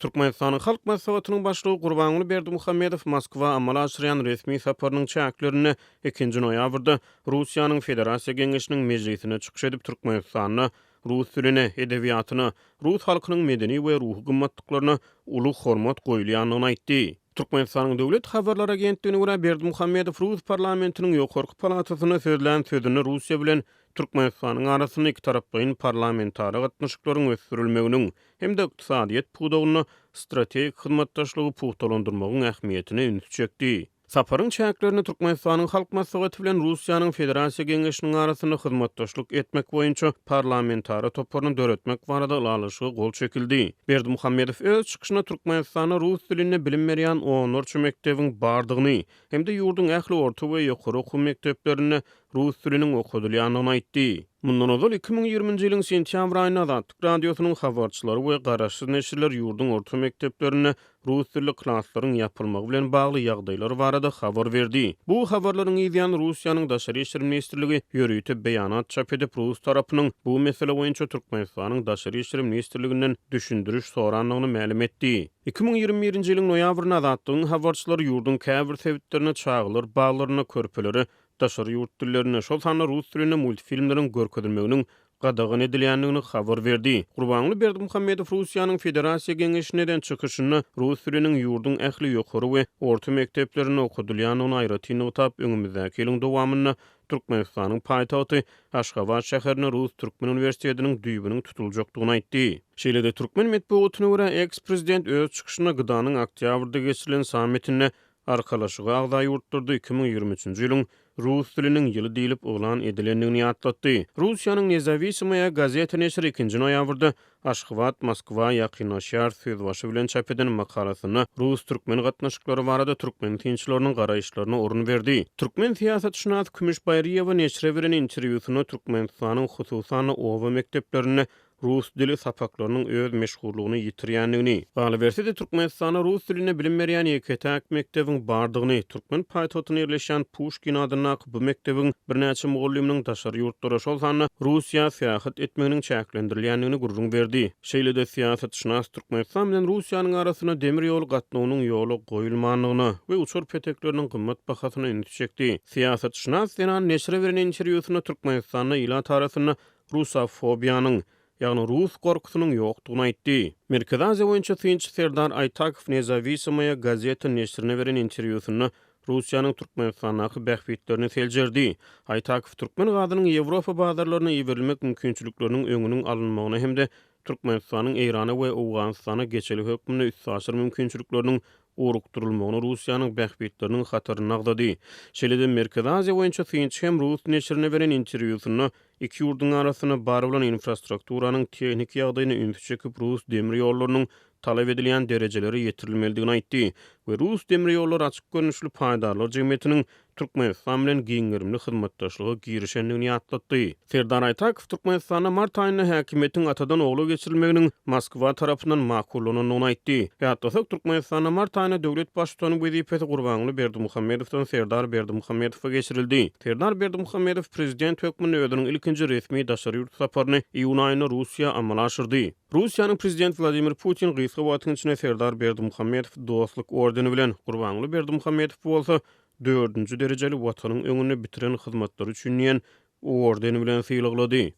Türkmenistanyň Halk Maslahatynyň Başlygy Gurbanguly Berdimuhamedow Moskwa amala aşyrýan resmi saparynyň çäklerinde ikinji noýabrda Russiýanyň Federasiýa Geňeşiniň Mejlisinde çykyş edip, Türkmenistanda rus diline, edebiýatyna, rus halkynyň medeni we ruhy gymmatlyklaryna uly hormat goýulýandygyny aýtdy. Türkmenistanyň Döwlet habarlar agentligine görä, Berdimuhamedow rus parlamentiniň ýokarky palatasynda sözlän sözünde Russiýa bilen Türkmenistanyň arasynda ikitaraplaýyn parlamentara gatnaşyklaryň ösdürilmeginiň hem-de ykdysadyýet pudagynda strategik hyzmatdaşlygy pugtalandyrmagyň ähmiýetine ünsi çekdi. Saparyň çäklerinde Türkmenistanyň Halk Maslahaty bilen Russiýanyň Federasiýa Geňeşiniň arasynda hyzmatdaşlyk etmek boýunça parlamentara toparyny döretmek barada ylalaşyga gol çekildi. Berdimuhamedow öz çykyşynda Türkmenistanda rus dilinde bilim berýän onlarça mekdebiň bardygyny hem-de ýurduň ähli orta we ýokary okuw mekdeplerinde rus diliniň okadylýandygyny aýtdy. Mundan ozal, 2020-nji ýylyň sentýabr aýynda Azatlyk Radiosynyň habarçylary we garaşsyz neşirler ýurduň orta mekdeplerinde rus dilli klaslaryň ýapylmagy bilen bagly ýagdaýlar barada habar berdi. Bu habarlaryň yzýany Russiýanyň Daşary işler ministrligi ýörite beýanat çap edip, rus tarapynyň bu mesele boýunça Türkmenistanyň Daşary işler ministrliginden düşündiriş sorandygyny mälim etdi. 2021-nji ýylyň noýabrynda Azatlygyň habarçylary ýurduň käbir sebitlerinde çagalar baglarynda körpelere daşary ýurt dillerinde, şol sanda rus dilinde multfilmleriň görkezilmeginiň gadagan edilýändigini habar berdi. Gurbanguly Berdimuhamedow Russiýanyň Federasiýa Geňeşinde eden çykyşynda rus diliniň ýurduň ähli ýokary we orta mekdeplerinde okadylýandygyny aýratyn nygtap, öňümizdäki ýylyň dowamynda Türkmenistanyň paýtagty Aşgabat şäherinde Rus-türkmen uniwersitetiniň düýbüniň tutuljakdygyny aýtdy. Şeýle-de, türkmen metbugatyna görä, eks-prezident öz çykyşynda GDA-nyň oktýabrda geçirilen sammitinde Arkalaşyga agza ýurtlarda 2023-nji ýylyň rus diliniň ýyly diýlip yglan edilendigini ýatlatdy. Russiýanyň Nezawisimoýa gazeta neşiri ikinji noýabrda Aşgabat Moskwa ýakynlaşýar sözbaşy bilen çap eden makalasynda rus-türkmen gatnaşyklary barada türkmen synçylarynyň garaýyşlaryna orun berdi. Türkmen syýasatşynasy Kümüş Baýryýewa neşire beren interwýusynda Türkmenistanyň hususan-da oba mekdeplerinde rus dili sapaklarynyň öz meşhurlygyny ýitirýändigini, galyberse-de Türkmenistanda rus dilinde bilim berýän ýeke-täk mekdebiň bardygyny, türkmen paýtagtynda ýerleşýän Puşkin adyndaky bu mekdebiň birnäçe mugallymynyň daşary ýurtlara, şol sanda Russiýa syýahat etmeginiň çäklendirilýändigini gürrüň berdi. Şeýle-de syýasatşynas Türkmenistan bilen Russiýanyň arasynda demir ýol gatnawynyň ýola goýulmandygyna we uçar petekleriniň gymmat bahasyna ünsi çekdi. Syýasatşynas zenan neşire beren interwýusynda Türkmenistanda ilat arasynda rusofobiýanyň, ýagny rus gorkusynyň ýokdugyny aýtdy. Merkezi Aziýa boýunça synçy Serdar Aýtakow Nezawisimoýa gazeta neşirine beren interwýusynda Russiýanyň Türkmenistandaky bähbitlerini seljerdi. Aýtakow türkmen gazynyň Ýewropa bazarlaryna iberilmek mümkinçilikleriniň öňüniň alynmagyna hem-de Türkmenistanyň Eýrana we Owganystana geçelge hökmünde üstaşyr mümkinçilikleriniň ugrukdyrylmagyny Russiýanyň bähbitleriniň hatarynda agzady. Şeýle-de Merkezi Aziýa boýunça synçy hem rus neşirine beren interwýusynda iki ýurduň arasynda bar bolan infrastrukturanyň tehniki ýagdaýyna ünsi çekip rus demir ýollarynyň talap edilýän derejelere ýetirilmelidigini aýtdy we Rus demir ýollary açyk görnüşli paýdarlar jemgyýetiniň Türkmenistan bilen giň gerimli hyzmatdaşlyga girişendigini ýatlatdy. Serdar Aýtakow Türkmenistanda mart aýynda häkimiýetiň atadan ogla geçirilmeginiň Moskwa tarapyndan makullanandygyny aýtdy. Ýatlasak, Türkmenistanda mart aýynda döwlet baştutany wezipesi Gurbanguly Berdimuhamedowdan Serdar Berdimuhamedowa geçirildi. Serdar Berdimuhamedow prezident hökmünde özüniň ilkinji resmi daşary ýurt saparyny iýun aýynda Russiýa amala aşyrdy. Russiýanyň Prezidenti Wladimir Putin gysga wagtyň içinde Serdar Berdimuhamedowy Dostluk ordeni bilen, Gurbanguly Berdimuhamedowy bolsa dördünji derejeli Watanyň öňünde bitiren hyzmatlary üçin diýen orden bilen sylaglady.